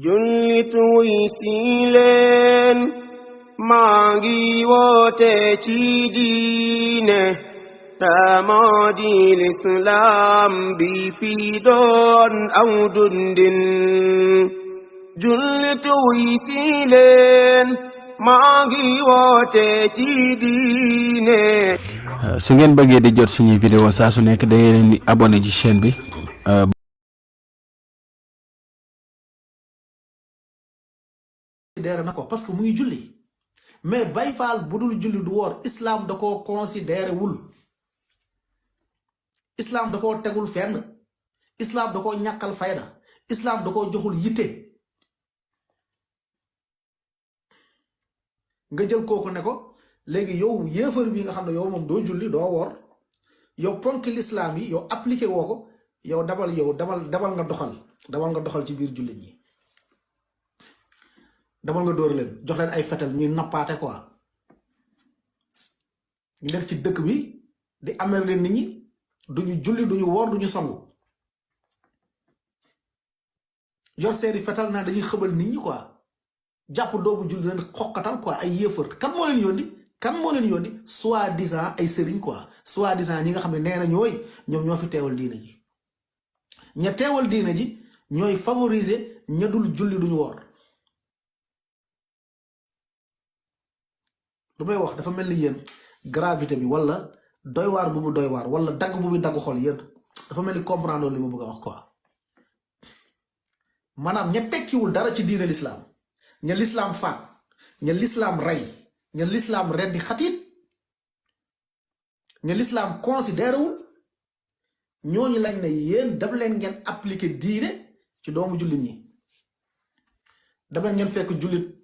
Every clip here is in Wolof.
jullit wuy si leen maa ngi woote ci diine te moo di lislaam bi fi doon aw dundin jullit wuy si leen maa ngi woote ci diine. su ngeen bëggee di jot suñuy vidéo saa su nekk da ngeen di abonné ci chaîne bi. considéré na ko parce que mu ngi julli mais Baye Fall bu dul julli du woor islam da koo considéré wul islam da koo tegul fenn islam da koo ñàkkal fayda islam da koo joxul yitte nga jël kooku ne ko léegi yow yéefar bi nga xam ne yow moom doo julli doo woor yow ponk l'islam yi yow appliqué woo ko yow dabal nga doxal ci biir jullit ñi damal nga dóor leen jox leen ay fetal ñuy nappaate quoi ñu nekk ci dëkk bi di amee leen nit ñi duñu julli duñu woor duñu sangu yor seeni fetal naa dañuy xëbal nit ñi quoi jàpp doomu julli leen xoqatal quoi ay yéefar kan moo leen yónni soi-disant ay sëriñ quoi soi-disant ñi nga xam ne nee na ñoom ñoo fi teewal diina ji ña teewal diina ji ñooy favoriser ña dul julli duñu woor lu may wax dafa mel ni yéen gravité bi wala doy waar bu mu doy waar wala dagg bu mu dagg xol yéen dafa mel ni comprendre li ma bëgg a wax quoi maanaam ña tekkiwul dara ci diine l'islam ña l'islam faat ña l'islam rey ña l'islam reddi xatit ña l'islam considéré wul ñooñu lañ ne yéen daf leen ngeen appliqué diine ci doomu jullit ñi daf leen ngeen fekk jullit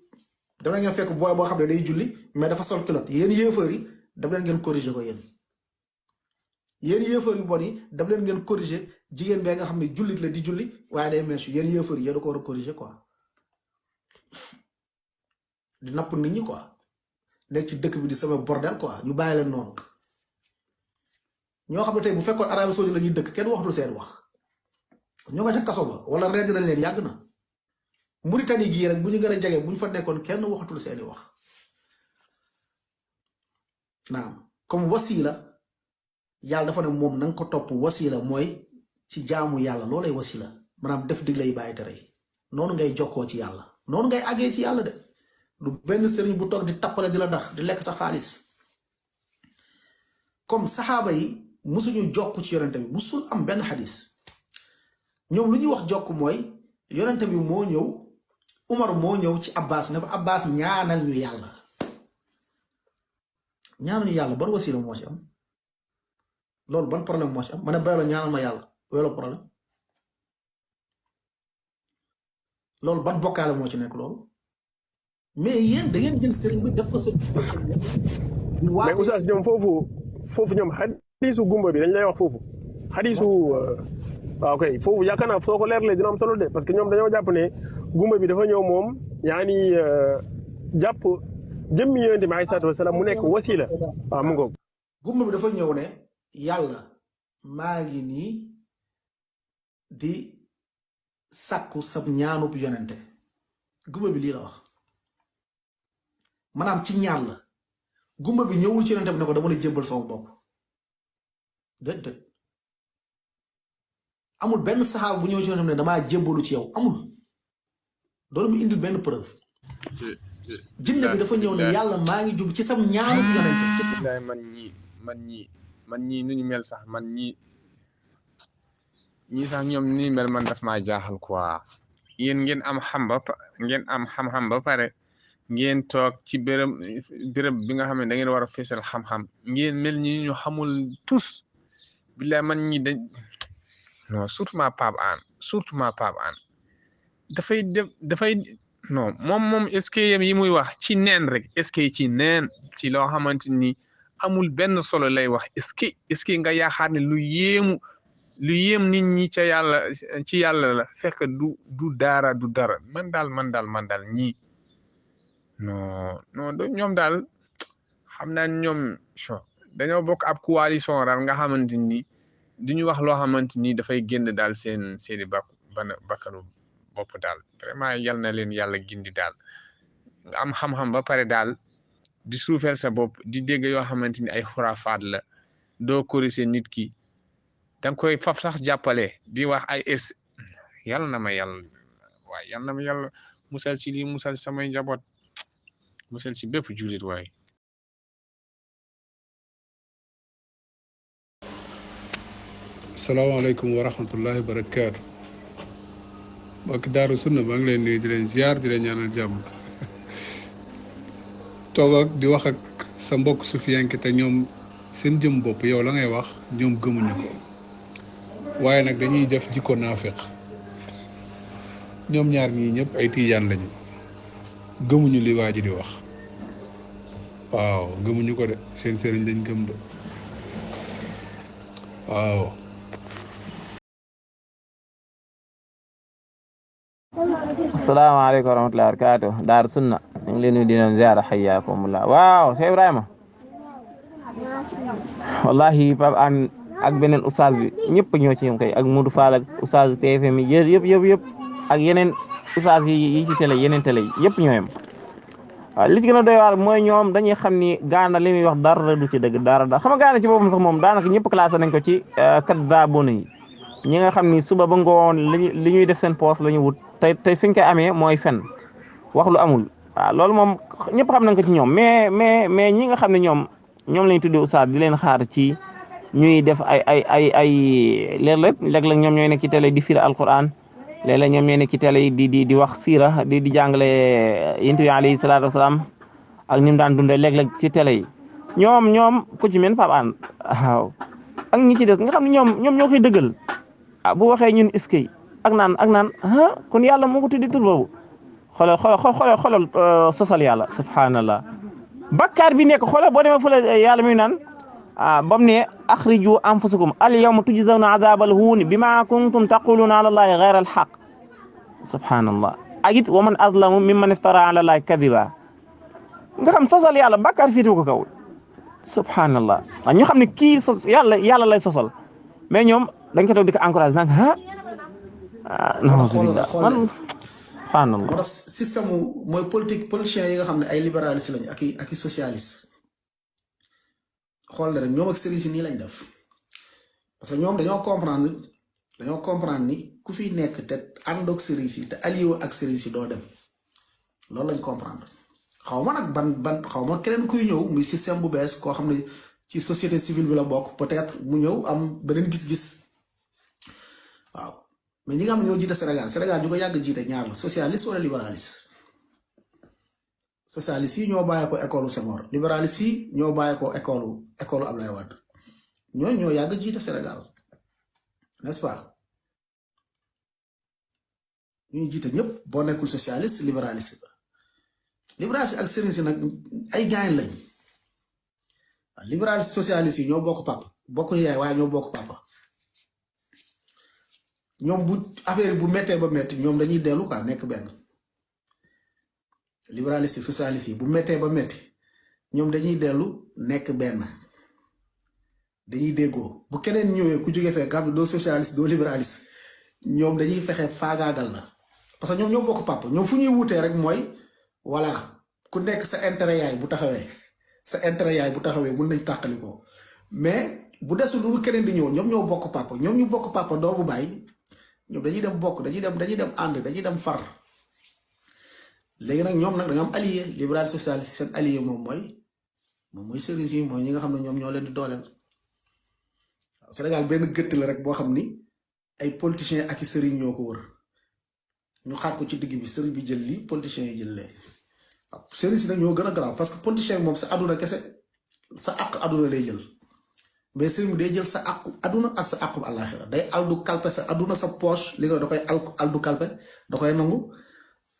dama ngeen fekk booy boo xam ne day julli mais dafa sol culotte yéen yéefar yi daf leen ngeen corriger ko yéen yéefar yu bon yi daf leen ngeen corriger jigéen bee nga xam ne jullit la di julli waaye day meesu yéen yéefar yi yéen da ko war a corriger quoi di napp nit ñi quoi nekk ci dëkk bi di sama bordel quoi ñu bàyyi leen noonu ñoo xam ne tey bu fekkoon Arabie Saoudite la ñuy dëkk kenn waxatul seen wax ñoo nga ca kaso ba wala rendi nañ leen yàgg na Mauritanie gii rek bu ñu gën a jege bu ñu fa nekkoon kenn waxatul seeni wax naam comme wasila yàlla dafa ne moom na nga ko topp wasila mooy ci jaamu yàlla loolay wasila maanaam def dig lay bàyyi tere yi noonu ngay jokkoo ci yàlla noonu ngay àggee ci yàlla de du benn sëriñ bu toog di tappale di la ndax di lekk sa xaalis comme saxaaba yi musuñu jokk ci yonente bi musul am benn xadis ñoom lu ñuy wax jokk mooy yonente bi moo ñëw Umar moo ñëw ci Abbas ne ko Abbas ñaanal ñu yàlla ban wasila moo ci am loolu ban problème moo ci am ma ne Baylo ñaanal ma yàlla wala problème loolu ban bokkaale moo ci nekk loolu mais yéen da ngeen jël sëriñ bi def ko sëriñ bi mais oustaz ñoom foofu ñoom xadiisu gumba bi dañ lay wax foofu xadiisu waaw kay foofu yaakaar naa soo ko leerlee dina am solo de parce que ñoom dañoo jàpp ne gumba bi dafa ñëw moom yaani jàpp jëmmi yonent bi alayhi salaatu wasalaam mu nekk wasila waaw mu ngoog gumba bi dafa ñëw ne yàlla maa ngi nii di sàkku sab ñaanub yonente gumba bi lii la wax maanaam ci ñaan la gumba bi ñëwul ci yonente bi ne ko dama la jébbal sama bopp déedéet amul benn saxaaba bu ñëw ci yonente bi ne damaa jébbalu ci yow amul loolu mu indil benn preuve jinne bi dafa ñëw ne yàlla maa ngi jub ci sam ñaanu yonente ci man ñii nu ñu mel sax man ñii sax ñoom ni mel man daf maa jaaxal quoi yéen ngeen am xam-xam ba pare ngeen toog ci béréb bi nga xam ne da ngeen war a feesal xam-xam ngeen mel ñi ñu xamul tous billaay man ñi dañ non surtout ma Pape An dafay non moom est-ce que yi muy wax ci neen rek est-ce que ci neen ci loo xamante ni amul benn solo lay wax est-ce que nga yaakaar ne lu yéem nit ñi ca yàlla ci yàlla la fekk du dara man daal ñii non ñoom daal xam naa ñoom dañoo bokk ab coalition daal nga xamante ni duñu wax loo xamante ni dafay génn daal seeni bakkanu bopp daal vraiment yal na leen yàlla gindi daal nga am xam-xam ba pare daal di suufeel sa bopp di dégg yoo xamante ni ay xuraafaat la doo corriger nit ki danga koy faf sax jàppale di wax ay yal na ma yàlla waaye yal na ma yàlla musal si lii musal samay njaboot musal si bépp jullit waaye asalaamaaleykum wa rahmatullahi wa barakaatu mbokki Daaru Sunna maa ngi leen nuyu di leen ziar di leen ñaanal jàmm toog ak di wax ak sa mbokk sufiyanke te ñoom seen jëm bopp yow la ngay wax ñoom gëmuñu ko waaye nag dañuy def jikko naafeq ñoom ñaar ñii ñëpp ay tiijaan lañu gëmuñu li waa ji di wax waaw gëmuñu ko de seen sëriñ lañ gëm de waaw. asalaamaaleykum wa rahmatullahi wa barakaatu Daaru Sunna ñu ngi leen di leen ziara xayaakumullah waaw Cheikh Ibrahima wallahi Pape Hann ak beneen oustaz bi ñëpp ñoo ci yem kay ak Modou Fall ak oustaz TFM yi yëpp ak yeneen oustaz yi ci télé yeneen télé yi yëpp ñoo yem waaw li ci gën a doy waar mooy ñoom dañuy xam ni gaana li muy wax dara du ci dëgg dara xam nga gaana ci boppam sax moom daanaka ñëpp classé nañ ko ci kaddaabuna yi ñi nga xam ni suba ba ngoon li ñuy def seen poste la ñu wut tey fi ñu koy amee mooy fen wax lu amul waaw loolu moom ñëpp xam nañ ko ci ñoom mais ñi nga xam ne ñoom lañ tuddee oustaz di leen xaar ci ñuy def ay léeg-léeg ñoom ñooy nekk ci télé di firi alquran léeg-léeg ñoom ñooy nekk ci télé di wax siira di jàngale yonent bi alayhi salaatu wasalaam ak ni mu daan dundee léeg-léeg ci télé yi ñoom ku ci mel Pape Hann waaw ak ñi ci des nga xam ne ñoom ñoo koy dëggal bu waxee ñun iskay ak naan kon yàlla moo ko tuddi tur boobu xoolal sosal yàlla subhanallah bakkaar bi nekk xoolal boo demee fële yàlla muy naan bam ne akhriju anfusakum al yawma tujzawna azabal huuni bima kuntum taquluna ala allahi ghayra al haqq subhanallah ak it wa man azlamu mimman iftara ala allahi kadiba nga xam sosal yàlla bakkaar fiitu ko kaw subhanallah ñu xam ne kii yàlla lay sosal mais ñoom dañ ko toog di ko encouragé nag subhanallah moo tax système mooy politiciens yi nga xam ne ay libéralistes lañu ak i socialiste xool na rek ñoom ak sëriñ si nii lañ def parce que ñoom dañoo comprendre ni ku fi nekk te àndoog sëriñ si te allié ak sëriñ si doo dem loolu lañ comprendre xaw ma nag ban xaw ma keneen kuy ñëw muy système bu bees koo xam ne ci société civile bi la bokk peut-être mu ñëw am beneen gis-gis waaw mais ñi nga xam ne ñoo jiite Sénégal ñu ko yàgg jiite ñaar la socialiste wala libéraliste socialiste yi ñoo bàyyi ko école Senghor libéraliste yi ñoo bàyyi ko école Abdoulaye Wade ñooñu ñoo yàgg jiite Sénégal n'est-ce pas ñuy jiite ñëpp boo nekkul socialiste libéraliste ak sëriñ si nag ay gaañ lañ libéraliste socialiste yi ñoo bokk papa bokk yaay waaye ñoo bokk papa ñoom bu affaire bu méttee ba métti ñoom dañuy dellu quoi nekk benn libéraliste socialiste yi bu méttee ba métti ñoom dañuy dellu nekk benn dañuy déggoo bu keneen ñëwee ku jógee fee xam doo socialiste doo libéraliste ñoom dañuy fexe faagaagal la parce que ñoom ñoo bokk papa ñoom fu ñuy wutee rek mooy voilà ku nekk sa intérêt yaay bu taxawee mën nañ tàqali ko mais bu desul lu keneen di ñëw ñoom ñoo bokk papa ñoom ñu bokk papa doomu baay ñoom dañuy dem bokk dañuy dem ànd dañuy dem far léegi nag ñoom nag dañoo am allié libéral socialiste seen allié moom mooy sëriñ si mooy ñi nga xam ne ñoom ñoo leen di dooleel Sénégal benn gëtt la rek boo xam ni ay politiciens ak i sëriñ ñoo ko wër ñu xaaj ko ci digg bi sëriñ bi jël lii politiciens yi jël lee waaw sëriñ si nag ñoo gën a garaaw parce que politicien moom sa aduna kese sa àq aduna lay jël mais sëriñ bi day jël sa àqu aduna ak sa àqu àllaaxira day aldu kalpe sa aduna sa poche li nga da koy aldu kalpe da koy nangu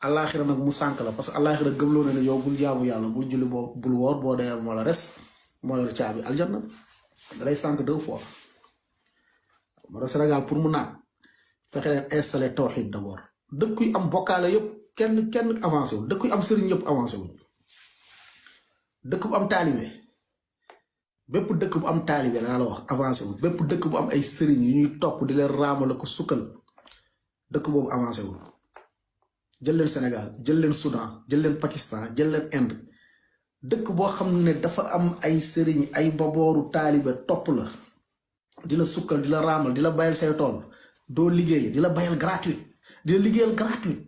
àllaaxira nag mu sànk la parce que àllaaxira gëmloo na ne yow bul jaamu yàlla bul julli bul woor boo dee moo la res moo yor caabi aljanna da lay sànk 2 fois moo tax Sénégal pour mu naan fexe leen installé tawxiid d'abord dëkk yu am bokkaale yëpp kenn avancé wul dëkk yu am sëriñ yëpp avancé wul dëkk bu am taalibe bépp dëkk bu am taalibe laa la wax avancé wul bépp dëkk bu am ay sëriñ yu ñuy topp di leen raamal ko sukkal dëkk boobu avancé wul jël leen Sénégal jël leen Soudan jël leen Pakistan jël leen Inde dëkk boo xam ne dafa am ay sëriñ ay babooru taalibe topp la di la sukkal di la raamal di la bayal say tool doo liggéey di la bayal gratuite di la liggéeyal gratuite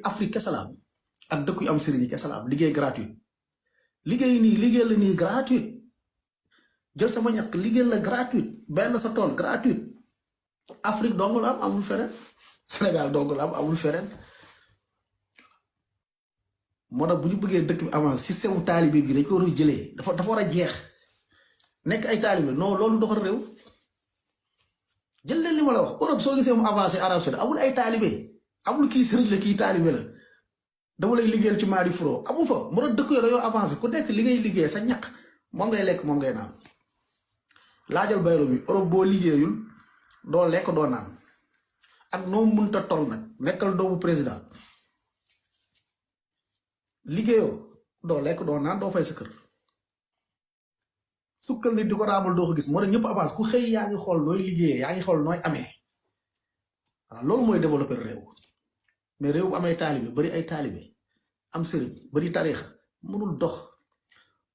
Afrique kese la am ak dëkk yu am sëriñ yi kese la am liggéey gratuite liggéey la nii gratuite jël sama ñàkk liggéey la gratuite bayal la sa tool gratuite Afrique dong la am amul feneen Sénégal dong la am amul feneen moo tax bu ñu bëggee dëkk bi avance système u taalibe bi dañ ko war a jëlee dafa war a jeex nekk ay taalibe non loolu doxal réew jël leen li ma la wax Europe soo gisee mu avancé Arabie Saoudite amul ay taalibe amul kii sëriñ la kii taalibe la dama lay liggéeyal ci Madi Furo amu fa moo tax dëkk yooyu dañoo avancé ku nekk li ngay liggéey sa ñaq moom ngay lekk moom ngay naan laajal bayro bi Europe boo liggéeyul doo lekk doo naan ak noo mënta toll nag nekkal doomu président liggéeyoo doo lekk doo naan doo fay sa kër sukkal nit di ko raabal doo ko gis moo tax ñëpp avance ku xëy yaa ngi xool nooy liggéeyee yaa ngi xool nooy amee waaw loolu mooy développer réew mais réew bu amay taalibe bari ay taalibe am sëriñ bari tariixa mënul dox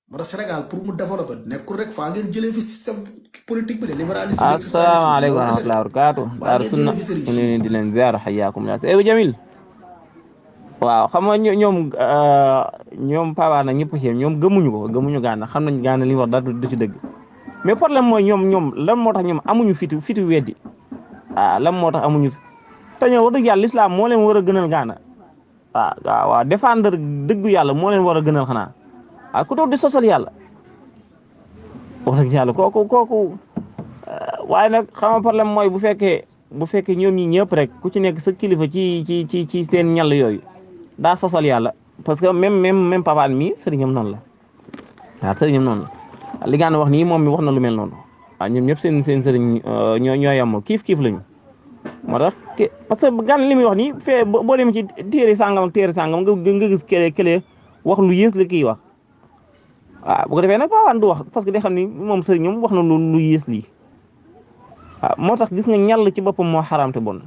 moo tax Sénégal pour mu développer nekkul rek faa ngeen jëlee fi système politique bi de libéralisme. asalaamaaleykum wa rahmatulah barakaatu. Daaru Sunna ñu leen di leen ziar xayaakum la Seydou Jamil waaw xam nga ñoom Paa nag ñëpp ci ñoom gëmuñu Gana xam nañ Gana li ñu wax dara du ci dëgg mais problème mooy ñoom lan moo tax ñoom amuñu fitu weddi lan moo tax amuñu te ñoom wax dëgg yàlla l'islam moo leen war a gënal Gana waaw défendre dëggu yàlla moo leen war a gënal xanaa ku toog di sosal yàlla wax dëgg yàlla kooku waaye nag xam nga problème mooy bu fekkee ñoom ñi ñëpp rek ku ci nekk sa kilifa ci seen ñàll yooyu daa sosal yàlla parce que même Papa mi sëriñam noonu la waaw sëriñam noonu la li Gana wax nii moom mi wax na lu mel noonu waaw ñoom ñëpp seen sëriñ ñoo yemoo kiif lañu moo tax parce que Gana li muy wax nii fee boo demee ci téere sàngam ak téere sàngam nga gis kële wax lu yées la kii wax waaw bu ko defee nag Papa du wax parce que day xam ni moom sëriñam wax na lu yées lii waaw moo tax gis nga ñàll ci boppam moo xaraamte bon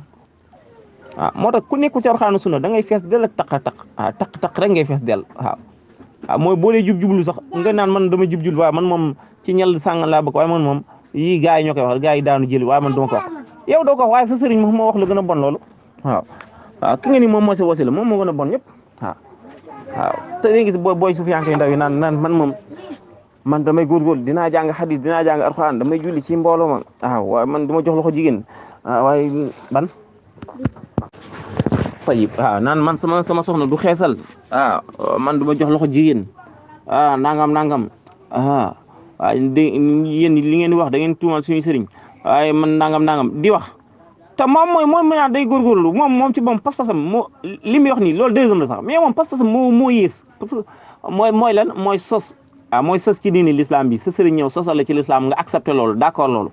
waaw moo tax ku nekku ci Alxuraan sunna da ngay fees del ak taq rek ngay fees del waaw mooy boo dee jub-jublu sax nga naan man dama jub-jublu waaye man moom ci ñàll sàng laa bëgg waaye man moom yii gars yi ñoo koy wax gars yi daanu jëli waaye man duma ko wax yow doo ko wax waaye sa sëriñ moo wax lu gën a bon loolu waaw ki nga ni moom moo si wasila moom moo gën a bon ñëpp waaw te léegi gis booy sufiyanke ndaw yi naan man damay góorgóorlu dinaa jàng xadis dinaa jàng alxuraan damay julli ci mbooloo ma waaye man duma jox loxo jigéen waaye ban tayib naan man sama soxna du xeesal man duma jox loxo jigéen nangam waaye yéen li ngeen di wax da ngeen tuumal suñu sëriñ waaye man nangam di wax te moom mooy naan day góorgóorlu moom ci moom pas-pasam moo li muy wax nii loolu deuxième la sax mais moom pas-pasam moo yées mooy lan mooy sos mooy sos ci diini l'islam bi sa sëriñ ñëw sosal la ci l'islam nga accepté loolu d'accord loolu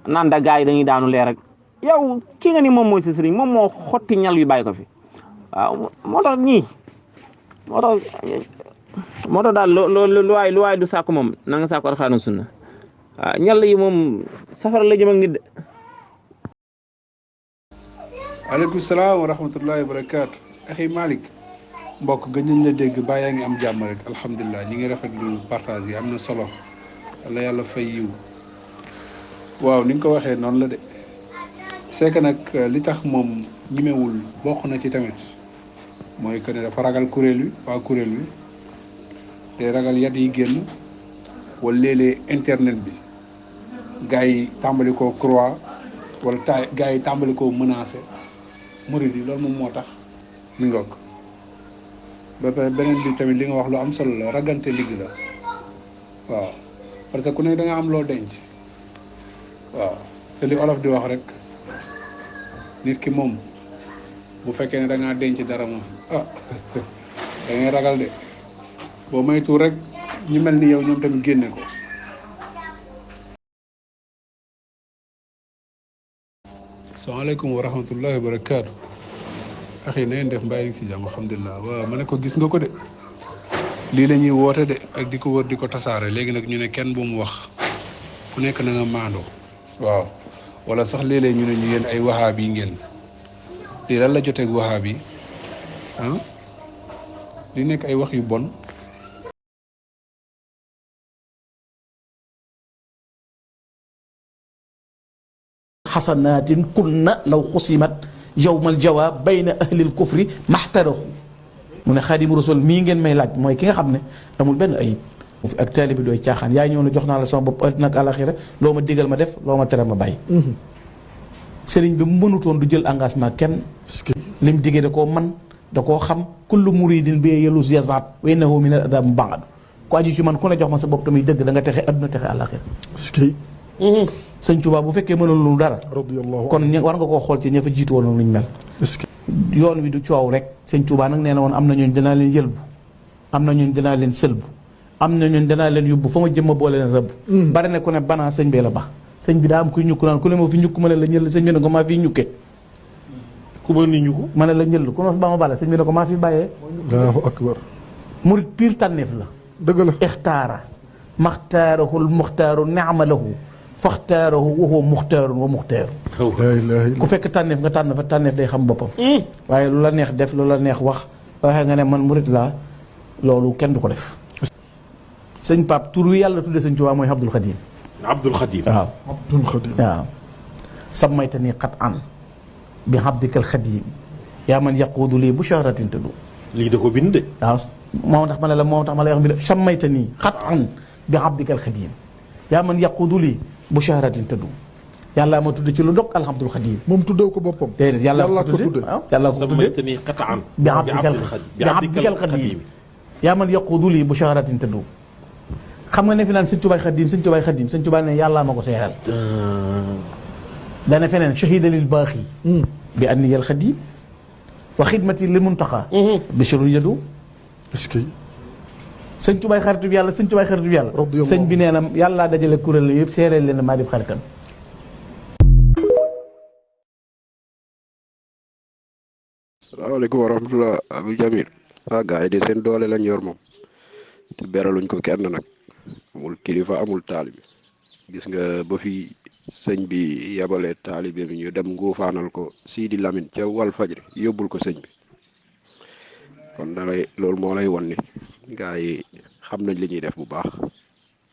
naan da gars yi dañuy daanu leer rek yow ki nga ni moom mooy sa sëriñ moom moo xotti ñal yu bàyyi ko fi waaw moo tax daal lu waay du sàkku moom na nga sàkku Alxuraan sunna waaw ñal yi moom safara la jëm ak nit de. aleykum salaam wa rahmatullahi wa barakaatu axi Malick mbokk gën nañ la dégg baa yaa ngi am jàmm rek alhamdulilah ñi ngi rafetlu partage yi am na solo wala yàlla fay yiw waaw ni nga ko waxee noonu la de c'est que nag li tax moom ñimewul bokk na ci tamit mooy que ne dafa ragal kuréel wi te ragal yat yi génn wala léeg-léeg internet bi gars yi tàmbali koo croix wala gars yi tàmbali koo menacé murid yi loolu moom moo tax mi ngoog ba beneen bi tamit li nga wax lu am solo la ragante ligg la waaw parce que ku ne da nga am loo denc waaw te li olof di wax rek nit ki moom bu fekkee ne da ngaa denc dara moom da ngay ragal de boo maytu rek ñu mel ni yow ñoom tamit génne ko. salaamaaleykum wa rahmatullahi wa barakaatu. axi na ngeen def mbaa ngi si jàmm alhamdulilah waaw ma ne ko gis nga ko de lii la ñuy woote de ak di ko wër di ko tasaare léegi nag ñu ne kenn bu mu wax ku nekk na nga maandoo waaw wala sax léeg-léeg ñu ne ñu yéen ay wahaab yi ngeen lii lan la joteeg wahaab yi ah li nekk ay wax yu bon xasanaatin kunna law xusimat yowmal jawaab bayna ahlil kufri maxtaraxu mu ne xaadimu rasul mii ngeen may laaj mooy ki nga xam ne amul benn ayib ak taalibi dooy caaxaan yaa ñëw ne jox naa la sama bopp àddina ak àlaxira loo ma digal ma def loo ma tere ma bàyyi sëriñ bi mu mënutoon du jël engagement kenn lim diggee da koo man da koo xam kullu muridin bi yelus yazaat wa innahu min al adab ba'd ku aju ci man ku ne jox ma sa bopp tamit dëgg da nga texe àdduna texe àlaxira sëñ Tuubaa bu fekkee mënul lu dara kon war nga koo xool ci ña fa jiitu woon luñ mel yoon wi du coow rek sëñ Tuubaa nag nee na woon am na ñun danaa leen yëlbu am na ñun danaa leen sëlbu am na ñun danaa leen yóbbu fa ma jëm ma boole leen rëbb bari ne ku ne banaa sëñ bee la ba sëñ bi daa am kuy ñukk naan ku ne ma fi ñukk ma ne la ñël sëñ bi ne ko maa fi ñukke ku ba ni ñu ko ma ne la ñël ku ma fi ba ma bale sëñ bi ne ko maa fi bàyyee Allahu akbar murit pire tànneef la dëgg la ixtaara maxtaarahul muxtaaru neamalahu faxtaarahu wa huwa muxtaarun wa muxtaaru ku fekk tànneef nga tànn fa tànneef day xam boppam waaye lu la neex def lu la neex wax waxee nga ne man murit laa loolu kenn du ko def sëñ Pape tur wi yàlla tudde sëñ Tuubaa mooy Abdul Xadim Abdul Xadim waaw Abdul Xadim waaw sammayta nii qat an bi abdikal xadim yaa man yaquudu lii busharatin tudu lii da ko bind waaw moo tax ma ne la moo tax ma lay wax bi la sammayta nii qat an bi abdikal xadim yaa man yaquudu lii busharatin tudu yàlla ma tudd ci lu dog alhamdul xadim moom tuddew ko boppam déedéet yàlla ko tudde waaw yàlla ko tudde sammaytani qat'an bi abdikal xadim yaa man yaquudu lii busharatin tudu xam nga ne fi naan sëñ Tuubaa xadim sëñ Tuubaa xadim sëñ Tuubaa ne yàllaa ma ko seeral dana feneen shahida lil baaxi bi anniya al xadim wa xidmati lil muntaxa bishrun yadu est-ce que sëñ Tuubaa xaritu bi yàlla sëñ Tuubaa xaritu bi yàlla sëñ bi nee na yàllaa dajale kuréel la yëpp seereel leen maa di xaritam salaamaaleykum wa rahmatulah Abou Jamil waa gars yi di seen doole lañ yor moom te beraluñ ko kenn nag amul kilifa amul taalibe gis nga ba fi sëñ bi yabalee taalibe bi ñu dem nguufaanal ko Sidi Lamine ca wal fajri yóbbul ko sëñ bi kon dalay loolu moo lay won ni gars yi xam nañ li ñuy def bu baax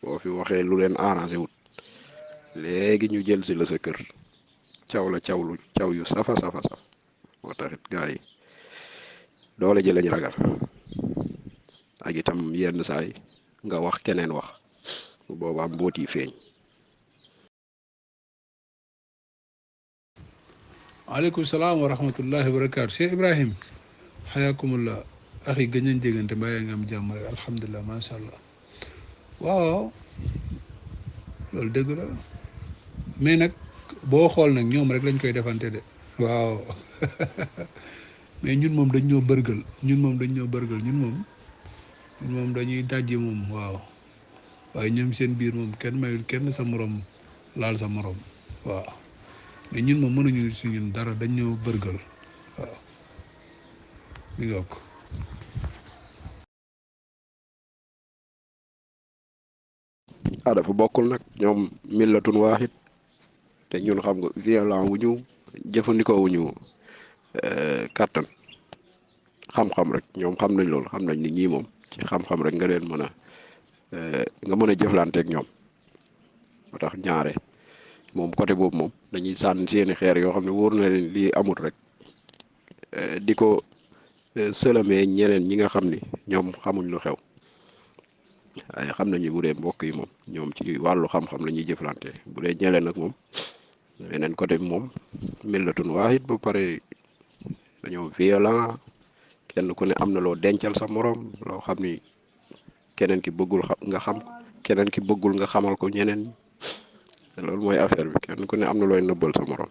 boo fi waxee lu leen arrangé wut léegi ñu jël si la sa kër caw la caw yu safa saf moo taxit gars yi doole ji lañ ragal ak itam yenn saay nga wax keneen wax bu boobaa mbóot yi feeñ. waaleykum salaam wa rahmatullahi wa barakaatu Cheikh Ibrahim xayaakumullah axi gëj nañ déggante mbaa yaa ngi am jàmm rek alhamdulilah macha allah waaw loolu dëgg la mais nag boo xool nag ñoom rek lañ koy defante de waaw mais ñun moom dañ ñoo bërgël ñun moom dañuy dajji moom waaw waaye ñoom seen biir moom kenn mayul kenn sa morom laal sa morom waaw mais ñun moom mënuñu si ñun dara dañ ñoo bërgël waaw mi ngi ko dafa bokkul nag ñoom millatun waahid te ñun xam nga violent wu ñu jëfandikoo wu ñu kàttan xam-xam rek ñoom xam nañ loolu xam nañ ni ñii moom ci xam-xam rek nga leen mën a nga mën a jëflanteeg ñoom moo tax ñaare moom côté boobu moom dañuy sànni seeni xeer yoo xam ne wóor na leen lii amut rek di ko sëlamee ñeneen ñi nga xam ni ñoom xamuñ lu xew waaye xam nañu bu dee mbokk yi moom ñoom ci wàllu xam-xam la ñuy jëflante bu dee ñeleen nag moom beneen côté bi moom millatun waahid ba pare dañoo violent kenn ku ne am na loo dencal sa morom loo xam ni keneen ki bëggul nga xam keneen ki bëggul nga xamal ko ñeneen loolu mooy affaire bi kenn ku ne am na looy nëbbal sa morom